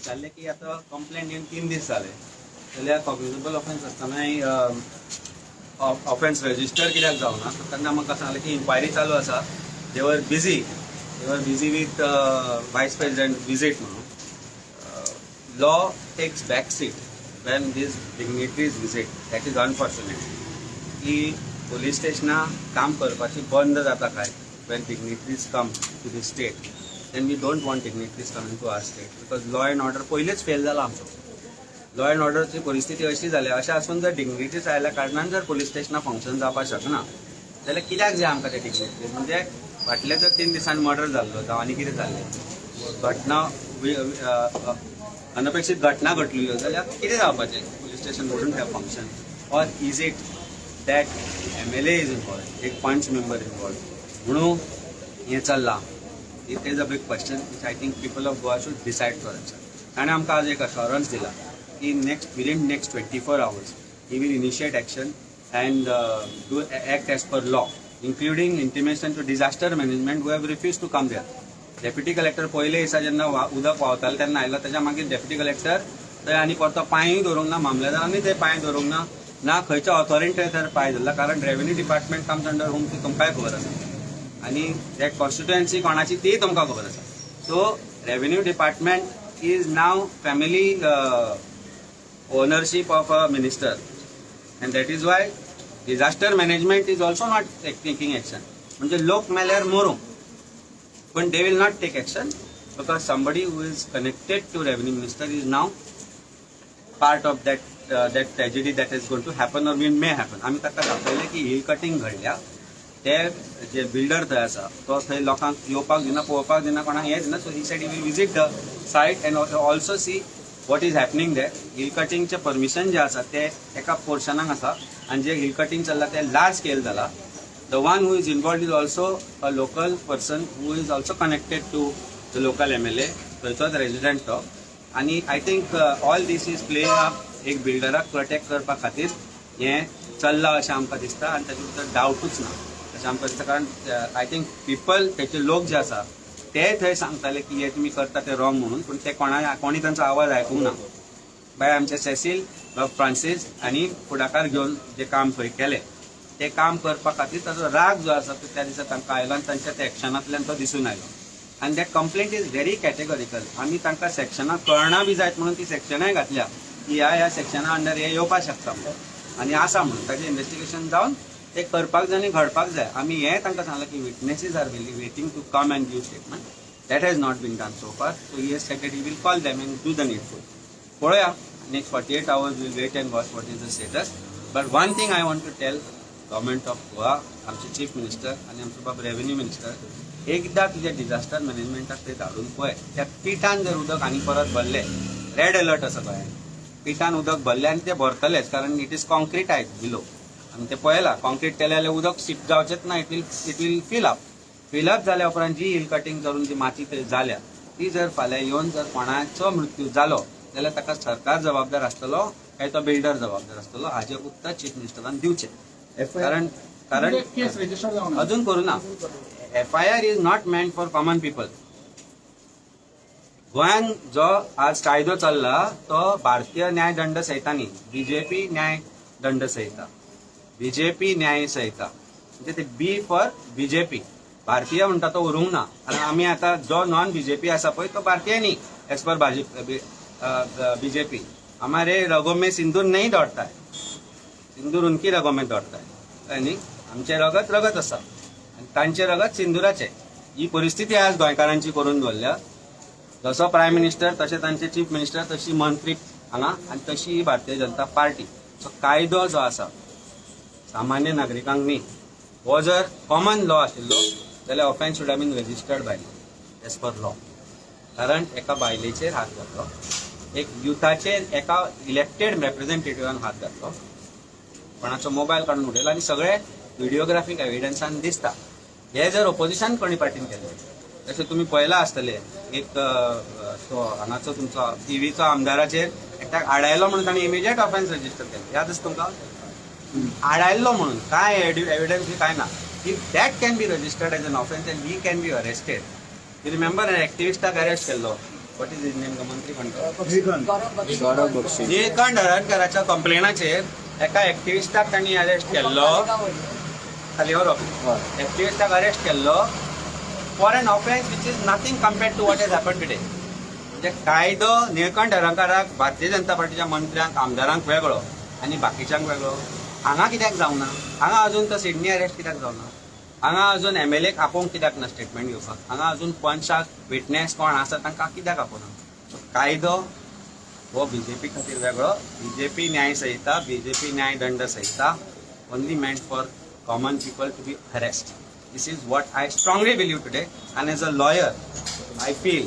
विचारलें की आतां कंप्लेंट येवन 3 दीस जाले जाल्यार कॉग्निजेबल ऑफेन्स आसतनाय ऑफेन्स रजिस्टर कित्याक जावना? तेन्ना म्हाका सांगलें की इन्क्वायरी चालू आसा, they were busy with Vice President visit म्हणून. Law takes back seat when these dignitaries visit. That is unfortunate की पोलीस स्टेशनां काम करपाची बंद जाता काय when dignitaries come to the state. Then we don't want dignitaries coming to our state, because law and order पयलींच fail जाला आमचो. Law and ऑर्डरची परिस्थिती अशी जाल्या. अशें आसून जर डिग्निटरीज आयल्या कारणान जर पोलीस स्टेशनां फंक्शन जावपाक शकना जाल्यार कित्याक जाय आमकां ते डिग्निटरीज? म्हणजे फाटल्या जर 3 दिसांनी मर्डर जाल्लो जावं आनी कितें जाल्लें, घटना, अनपेक्षीत घटना घडलेल्यो जाल्यार कितें जावपाचें? Police station wouldn't have function. Or is it that MLA is involved, एक पंच मेंबर इन्वॉल्व म्हणून हें चल्लां? It is a big question which I think people of Goa should decide for themselves. ताणें आमकां आज एक अशोरन्स दिला की within next 24 hours he will initiate action and do act as per law, including intimation to disaster management, who have refused to come there. Deputy collector पयले दिसा जेन्ना उदक व्हांवतालें तेन्ना आयलो. तेच्या मागीर डेप्युटी कलेक्टर थंय आनी परतो पांयूय धरूंक ना, मामलेदारांनी थंय पांय धरूंक ना, ना खंयच्या ऑथॉरिटी थंय पांय धरला. कारण revenue department comes under whom ती तुमकांय खबर आसा आनी that constituency कोणाची तीय तुमकां खबर आसा. So revenue department is now family ownership of a minister, and that is why disaster management is also not taking action. म्हणजे लोक मेल्यार मरूं, पण they will not take action because somebody who is connected to revenue minister is now part of that tragedy that is going to happen or will may happen. आमी ताका दाखयलें की hill cutting घडल्या, ते जे बिल्डर थंय आसा तो थंय लोकांक येवपाक दिना, पळोवपाक दिना, कोणाक हें दिना. So he said he will visit the site and also see what is happening there. Hill कटिंगचें permission जें आसा तें एका पोर्शनाक आसा आनी जे हिल कटिंग चल्ला तें लार्ज स्केल जाला. The one who is involved is also a local person who is also connected to the local MLA, थंयचोच resident तो. आनी I think all this is playing up. एक बिल्डराक प्रोटेक्ट करपा खातीर हें चल्लां अशें आमकां दिसता आनी ताचे भितर डावटूच ना अशें आमकां दिसता. कारण I think people, तेचे लोक जे आसा ते थंय सांगताले की हे तुमी करता ते रॉंग म्हणून, पूण ते कोणा कोणी तांचो आवाज आयकूंक ना. बाय आमचे सेसील फ्रांसीस आनी फुडाकार घेवन जे काम थंय केलें तें काम करपा खातीर ताचो राग जो आसा तो त्या दिसा तांकां आयलो आनी तांच्या त्या एक्शनांतल्यान तो दिसून आयलो. आनी that complaint is very categorical. आमी तांकां सेक्शनां कळना बी जायत म्हणून ती सेक्शनाय घातल्या की ह्या ह्या सेक्शना अंडर हे येवपाक शकता म्हणून आनी आसा म्हणून. ताजें इन्वेस्टिगेशन जावन ते करपाक जाय आनी घडपाक जाय. आमी हें तांकां सांगलां की witnesses are waiting to come and give statement. That has not been done so far. So he has said he will call them and do the needful. पळोवया, next 48 hours we'll wait and watch what is the status. But one thing I want to tell government of Goa, आमचे chief minister आनी आमचो बाब revenue minister, एकदां तुज्या disaster मॅनेजमेंटाक ते धाडून पळय. त्या पिटान जर उदक आनी परत भरलें, रेड अलर्ट आसा गोंयांत, पिटान उदक भरलें आनी ते भरतलेच, कारण it is concretise below. आमी ते पळयलां, कॉन्क्रीट केलें जाल्यार उदक सीप जावचेंच ना. It will fill up. Fill up जाल्या उपरांत जी हिल कटिंग करून जी माती थंय जाल्या ती जर फाल्यां येवन जर कोणाचो मृत्यू जालो जाल्यार ताका सरकार जबाबदार आसतलो काय तो बिल्डर जबाबदार आसतलो, हाजें उत्तर चीफ मिनिस्टरान दिवचें. कारण कारण केस रजिस्टर जावना. अजून करू ना. FIR is not meant for common people. गोंयान जो आज कायदो चल्ला तो भारतीय न्याय दंड संहिता न्ही, बीजेपी न्याय दंड संहिता, बीजेपी न्याय संहिता. म्हणजे ते बी फॉर बीजेपी, भारतीय म्हणटा तो उरूंक ना. कारण आमी आतां जो नॉन बीजेपी आसा पळय तो भारतीय न्ही एज पर बीजेपी. हमारे रगों में सिंदूर नहीं दौड़ता है, सिंदूर उनकी रगों में दौड़ता है. कळ्ळें न्ही? आमचें रगत रगत आसा आनी तांचें रगत सिंदुराचें. ही परिस्थिती आज गोंयकारांची करून दवरल्या. जसो प्रायम मिनिस्टर तशें तांचे चीफ मिनिस्टर, तशी मंत्री हांगा आनी तशी ही भारतीय जनता पार्टी. सो कायदो जो आसा सामान्य नागरिकांक न्ही, हो जर कॉमन लॉ आशिल्लो जाल्यार offence should have been registered by as per law. कारण एका बायलेचेर हात घातलो, एक युथाचेर एका इलेक्टेड रेप्रेझेंटेटिव्हान हात घातलो, कोणाचो मोबायल काडून उडयलो आनी सगळे व्हिडिओग्राफीक एविडन्सान दिसता. हे जर ओपोजिशन कोणी पार्टीन केलें, तशें तुमी पळयलां आसतलें, एक तो हांगाचो तुमचो टिवीचो आमदाराचेर एकट्याक आडायलो म्हणून ताणें इमिजिएट ऑफेन्स रजिस्टर केलें. याद आसा तुमकां? आडायल्लो म्हणून काय एविडन्स बी काय ना. If that can be registered as an offence and he can be arrested, you remember एक्टिविस्टाक arrest केल्लो. What is his name? मंत्री म्हणतो. गौरव बक्षी. निळकंठ हळर्णकराच्या कंप्लेनाचेर एका एक्टिविस्टाक तांणी अरेस्ट केल्लो खालीवर. एक्टिविस्टाक अरेस्ट केल्लो for an offence which is nothing compared to what has happen today. म्हणजे कायदो निळकंठ हळर्णकराक, भारतीय जनता पार्टीच्या मंत्र्यांक, आमदारांक वेगळो आनी बाकीच्यांक वेगळो हांगा कित्याक जावना? हांगा अजून तो सिडनी अरेस्ट कित्याक जावना? हांगा अजून एमएलएक आपोवंक कित्याक ना स्टेटमेंट घेवपाक? हांगा अजून पंचाक, विटनेस कोण आसा तांकां कित्याक आपोवना? सो कायदो हो बीजेपी खातीर वेगळो. बीजेपी न्याय संहिता, बीजेपी न्याय दंड संहिता only meant for common people to be harassed. This is what I strongly believe today, and as a lawyer I feel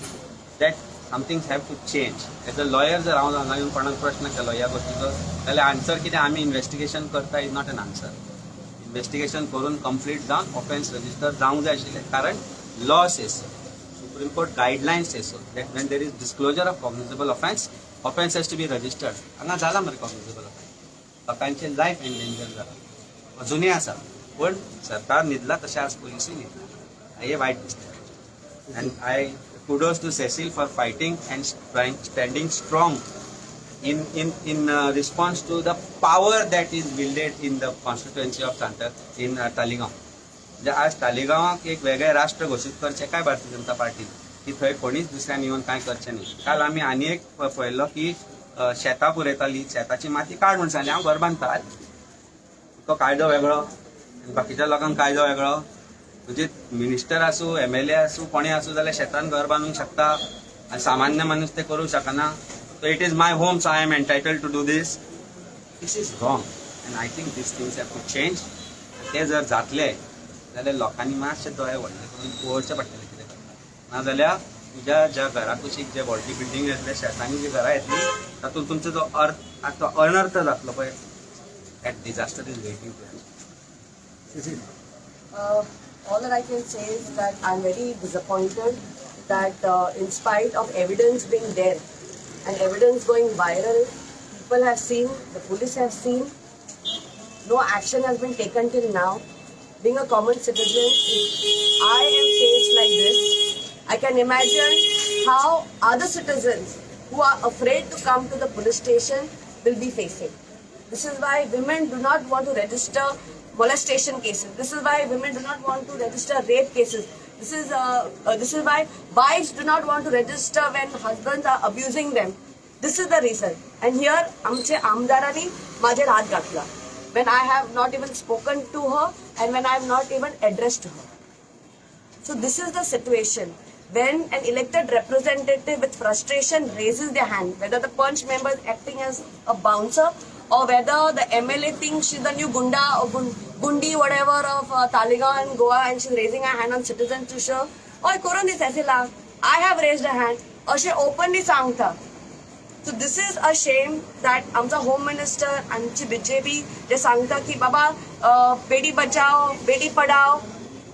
that somethings have to change. As a lawyer जर हांव हांगा येवन कोणाक प्रश्न केलो ह्या गोष्टीचो जाल्यार आन्सर कितें आमी इन्वेस्टिगेशन करता is not an answer. Investigation करून कंप्लीट जावन ऑफेन्स रजिस्टर जावंक जाय आशिल्लें, कारण law says, Supreme Court guidelines says so, that when there is disclosure of cognizable offence, offence has to be registered. हांगा जाला मरे कॉग्निजेबल ऑफेन्स. लोकांचे लायफ एन्डेंजर जाला, अजुनूय आसा, पण सरकार न्हिदला तशें आज पोलिसूय न्हिदला. हे वायट दिसता and I kudos to Cecil for fighting and standing strong in response to the power that is wielded in the constituency of Santa in Taleigao. म्हणजे आज तालिगांवाक एक वेगळें राष्ट्र घोशीत करचें काय भारतीय जनता पार्टी, की थंय कोणीच दुसऱ्यान येवन कांय करचें न्ही. काल आमी आनी एक पळयल्लो की शेतां पुरयताली, शेताची माती काड म्हूण सांगली, हांव घर बांदता. तो कायदो वेगळो आनी बाकीच्या लोकांक कायदो वेगळो. म्हणजे मिनिस्टर आसूं, एमएलए आसूं, कोणी आसूं जाल्यार शेतान घर बांदूंक शकता आनी सामान्य माणूस ते करूंक शकना. So it is my home, so I am entitled to do this. This is wrong and I think these things have to change. ते जर जातले जाल्यार लोकांनी मातशे दोळे व्हडले करून पळोवचें पडटलें कितें करता. नाजाल्यार तुज्या ज्या घरा कुशीक जे व्हडली बिल्डींग येतले, शेतांनी जी घरां येतली, तातूंत तुमचो जो अर्थ तो अनर्थ जातलो पळय, that disaster is waiting to. All that I can say is that I'm very disappointed that in spite of evidence being there and evidence going viral, people have seen, the police have seen, no action has been taken till now. Being a common citizen, if I am faced like this, I can imagine how other citizens who are afraid to come to the police station will be facing. This is why women do not want to register molestation cases. This is why women do not want to register rape cases. This is why wives do not want to register when husbands are abusing them. This is the reason. And here, आमचे आमदारांनी माझेर हात घातला when I have not even spoken to her and when I have not even addressed to her. So this is the situation. When an elected representative with frustration raises their hand, whether the Panch member is acting as a bouncer or whether the MLA thinks she's the new gunda or gundi, whatever, of Taleigao and Goa, and she's raising her hand on citizens to show, "ओय करून दी सेसिला, I have raised a hand," अशें openly सांगता. So this is a shame that आमचा home minister, आमची BJP जे सांगता की बाबा बेटी बचाओ बेटी पढाओ,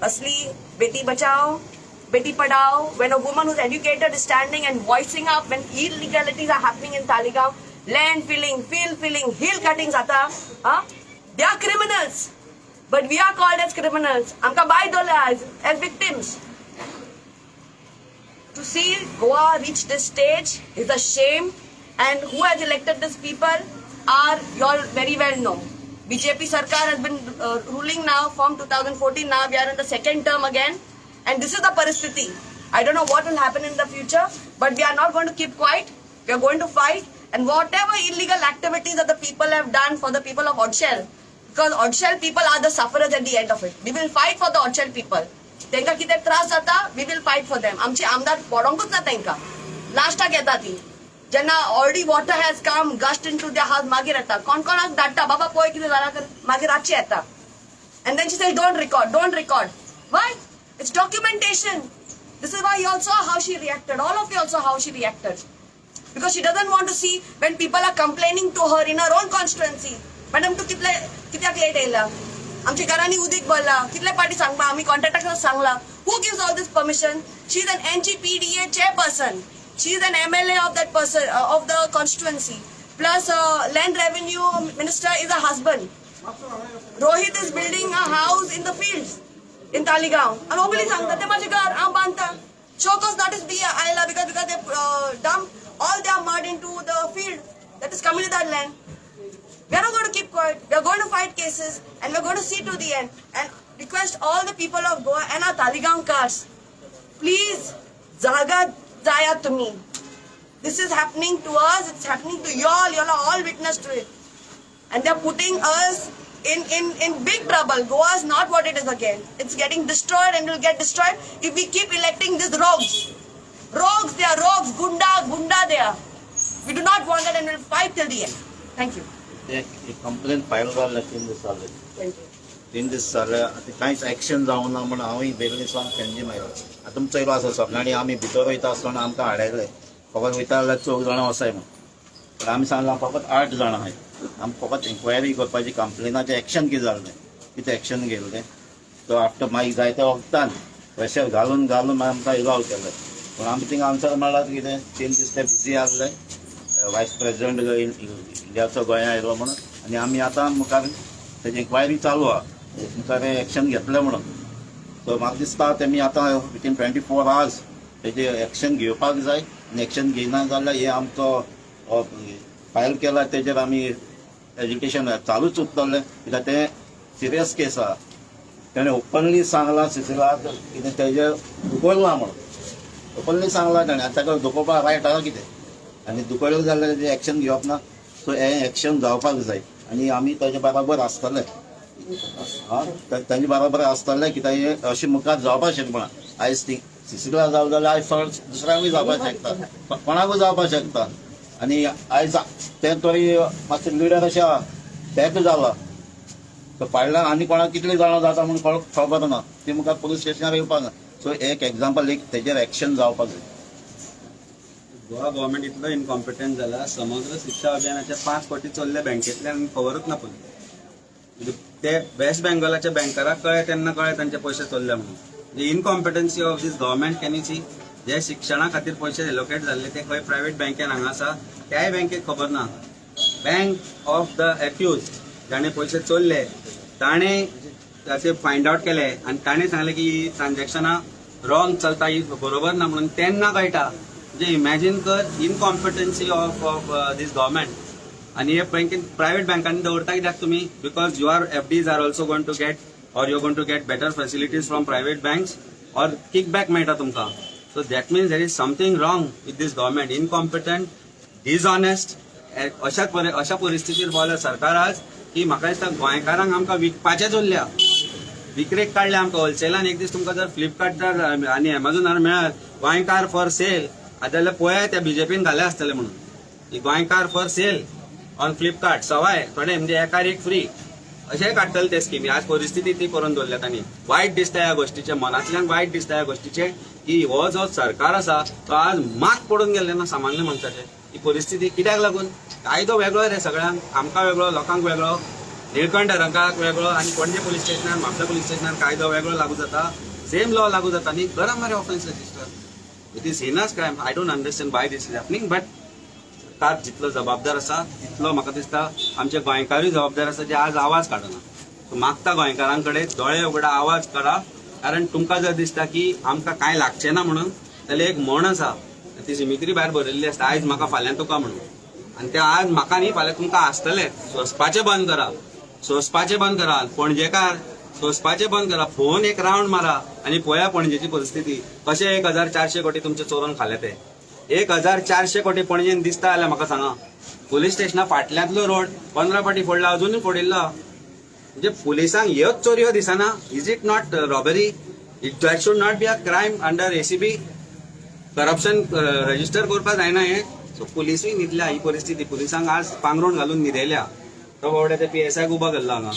असली Beti Bachao Beti Padhao when a woman who's educated is standing and voicing up when illegalities are happening in Taleigao, land filling, field filling, hill cutting जाता, huh? They are criminals, but we are called as criminals. आमकां बाय दवरल्या as victims. To see Goa reach this stage is a shame, and who has elected these people are you all very well know. BJP Sarkar has been ruling now from 2014. Now we are in the second term again, and this is the paristhiti. I don't know what will happen in the future, but we are not going to keep quiet. We are going to fight, and whatever illegal activities that the people have done for the people of Odchel, because Odchel people are the sufferers at the end of it. We will fight for the Odchel people. तांकां कितें त्रास जाता, we will fight for them. आमची आमदार पडोंकूच ना तांकां. लास्टाक येता ती, जेन्ना already water has come gushed into the house, मागीर येता. कोण कोणाक धाडटा, बाबा पळय कितें जालां कर, मागीर रातची येता. And then she says, "Don't record, don't record." Why? It's documentation. This is why you all saw how she reacted. All of you also how she reacted. Because she doesn't want to see when people are complaining to her in her own constituency. "Madam, तूं कितले कित्याक late येयला? आमच्या घरांनी उदीक भरला. कितले पाटी सांगपा? आमी कॉन्ट्रॅक्टर सांगला." Who gives all this permission? She is an NGPDA chairperson. She is an MLA of that person, of the constituency. Plus, land revenue minister is a husband. Rohit is building a house in the fields in Taleigao. आणि ओबली सांगता ते माझे घर हांव बांदता. Show cause notice B आयला because they dump all their mud into the field that is communal land. We are not going to keep quiet. We are going to fight cases and we are going to see to the end. And request all the people of Goa and our Taligaonkars, please, जागा जाया तुम्ही. This is happening to us. It's happening to y'all. Y'all are all witness to it. And they're putting us in big trouble. Goa is not what it is again. It's getting destroyed and will get destroyed if we keep electing these rogues. Rogues, they are rogues. Gunda, gunda they are. We do not want that and we'll fight till the end. Thank you. ते complain file जाल्ले 3 दीस जाले. Thank you. 3 दीस जाले, आतां कांयच action जावंक ना म्हणून हांवूय बेगीन सावन पेंजीम आयलो. आतां तुमचो येयलो आसा, सकाळीं आमी भितर वयता आसतना आमकां हाडयले, फकत वयता जाल्यार चौग जाणां वचाय म्हणून. पण आमी सांगलां फकत आठ जाणां आहाय, आमी फकत इन्क्वायरी करपाची, कंप्लेनाचें एक्शन कितें जालें, कितें एक्शन घेतलें. तो आफ्टर मागीर जायत्या वखदान प्रेशर घालून घालून मागीर आमकां इलाव केलें. पूण आमी थिंगा आन्सर मेळ्ळा कितें, 3 दीस ते बिजी आहले, वायस प्रेसिडेंट इंडियाचो गोंया आयलो म्हणून. आनी आमी आतां मुखार तेजी इन्क्वायरी चालू आहा, मुखार एक्शन घेतलें म्हणून. सो म्हाका दिसता तेमी आतां विथीन 24 आवर्स तेजे एक्शन घेवपाक जाय आनी एक्शन घेयना जाल्यार हे आमचो फायल केला तेजेर आमी एजिटेशन चालूच उरतलें, कित्याक तें सिरियस केस आहा. तेणें ओपनली सांगलां सिसिलाक कितें तेजेर दुखयलां म्हणून ओपनली सांगलां तेणें. आनी ताका दुखोवपाक रायट आहा कितें? आनी दुखयलें जाल्यार तेजें एक्शन घेवप ना. सो हें एक्शन जावपाक जाय आनी आमी ताजे बराबर आसतले. हा, तांचे बराबर आसतले, कित्याक हें अशें मुखार जावपाक शकना. आयज ती सिसिला जावं जाल्यार आयज फळ दुसऱ्यांकूय जावपाक शकता, कोणाकूय जावपाक शकता. आनी आयज ते तरी मातशे लिडर अशें आहा, तेक जाला तो फाटल्यान आनी कोणाक कितले जाणां जाता म्हणून खबर ना. ती मुखार पुलीस स्टेशनार येवपाक ना. सो एक एग्जाम्पल, एक तेजेर एक्शन जावपाक जाय. गोवा गव्हर्मेंट इतलो इनकॉम्पिटंट जाला, समग्र शिक्षा अभियानाचे 5 कोटी चोरले बँकेतल्यान आनी खबरूच ना पुलीस. म्हणजे ते वेस्ट बेंगॉलाच्या बँकराक कळ्ळे तेन्ना कळ्ळे तांचे पयशे चोरले म्हणून. म्हणजे incompetency of this government, can you see? जे शिक्षणा खातीर पयशे एलोकेट जाल्ले ते खंय प्रायव्हेट बँकेन हांगा आसा, त्याय बँकेक खबर ना. बँक ऑफ the accused, जाणे पयशे चोरले, ताणें ताचे फायंड आवट केले आनी ताणें सांगलें की ही ट्रान्झॅक्शनां रॉंग चलता, ही बरोबर ना म्हणून, तेन्ना कळटा. म्हणजे इमॅजीन कर incompetency of this government. आनी हे बँकेन, प्रायव्हेट बँकांनी दवरता कित्याक तुमी? Because your FDs are also going to get or you going to get better facilities from private banks or kick back मेळटा तुमकां. So that means there is something wrong with this government. Incompetent, dishonest. अशा परिस्थितीर पावल्या सरकार आज की म्हाका दिसता गोंयकारांक आमकां विकपाचेच उरल्या, विक्रेक काडले आमकां होलसेलान. एक दीस तुमकां जर फ्लिपकार्टार आनी एमेझॉनार मेळत गोंयकार फॉर सेल जाल्यार पळयात, त्या बीजेपीन घाले आसतले म्हणून. ही गोंयकार फॉर सेल ऑन फ्लिपकार्ट सवाय थोडे, म्हणजे एकार एक फ्री अशें काडटले ते स्किमी. आज परिस्थिती ती करून दवरल्या तांणी. वायट दिसता ह्या गोश्टीचें, मनांतल्यान वायट दिसता ह्या गोश्टीचें की हो जो सरकार आसा तो आज मात पडून गेल्ले ना सामान्य मनशाचे. ही परिस्थिती कित्याक लागून? कायदो वेगळो रे सगळ्यांक, आमकां वेगळो, लोकांक वेगळो, निळकंठ हरंकाक वेगळो आनी पणजे पुलीस स्टेशनार, म्हापसा पुलीस स्टेशनार कायदो वेगळो लागू जाता? सेम लॉ लागू जाता न्ही? करा मरे offence register. It is heinous crime. I don't understand why this is happening, but सरकार जितलो जबाबदार आसा तितलो म्हाका दिसता आमचे गोंयकारूय जबाबदार आसा, जे आज आवाज काडना. सो मागता गोंयकारां कडेन, दोळे उगडा, आवाज काडा. कारण तुमकां जर दिसता की आमकां कांय लागचें ना म्हणून, जाल्यार एक म्हण आसा, ती सिमित्री भायर बरयल्ली आसता, आयज म्हाका फाल्यां तुका म्हणून. आनी ते आज म्हाका न्ही, फाल्यां तुमकां आसतले. सोंसपाचें बंद करा, सोंसपाचें बंद करा. पणजेकार, सोंसपाचें बंद करा. फोन एक रावंड मारा आनी पळया पणजेची परिस्थिती कशें. 1400 कोटी तुमचे चोरून खाले ते. 1400 कोटी पणजेन दिसता जाल्यार म्हाका सांगा. पुलीस स्टेशना फाटल्यांतलो रोड 15 फाटी फोडला, अजुनूय फोडिल्लो. म्हणजे पुलिसांक ह्योच चोरयो दिसना? Is it not robbery? It that should not be a crime under ACB? Corruption register करपाक जायना हें? सो पुलिसूय न्हिदल्या. ही परिस्थिती, पुलिसांक आज पांगरूण घालून न्हिदयल्या. तो बाबड्या ते पीएसआयक उबो केल्लो हांगा,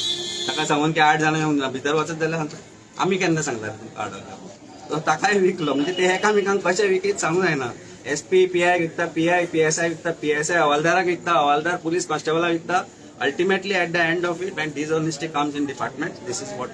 ताका सांगून की आठ जाणां येवंक ना, भितर वचत जाल्यार सांगता. आमी केन्ना सांगला तुमकां आठ जाणां? तो ताकाय विकलो. म्हणजे ते एकामेकांक कशे विकीत सांगूंक जायना. एसपी पीआय विकता, पीआय पीएसआय विकता, पीएसआय हवालदाराक विकता, हवालदार पुलीस कॉन्स्टेबलाक विकता. Ultimately, at the end of it, when dishonesty comes in department, this is what.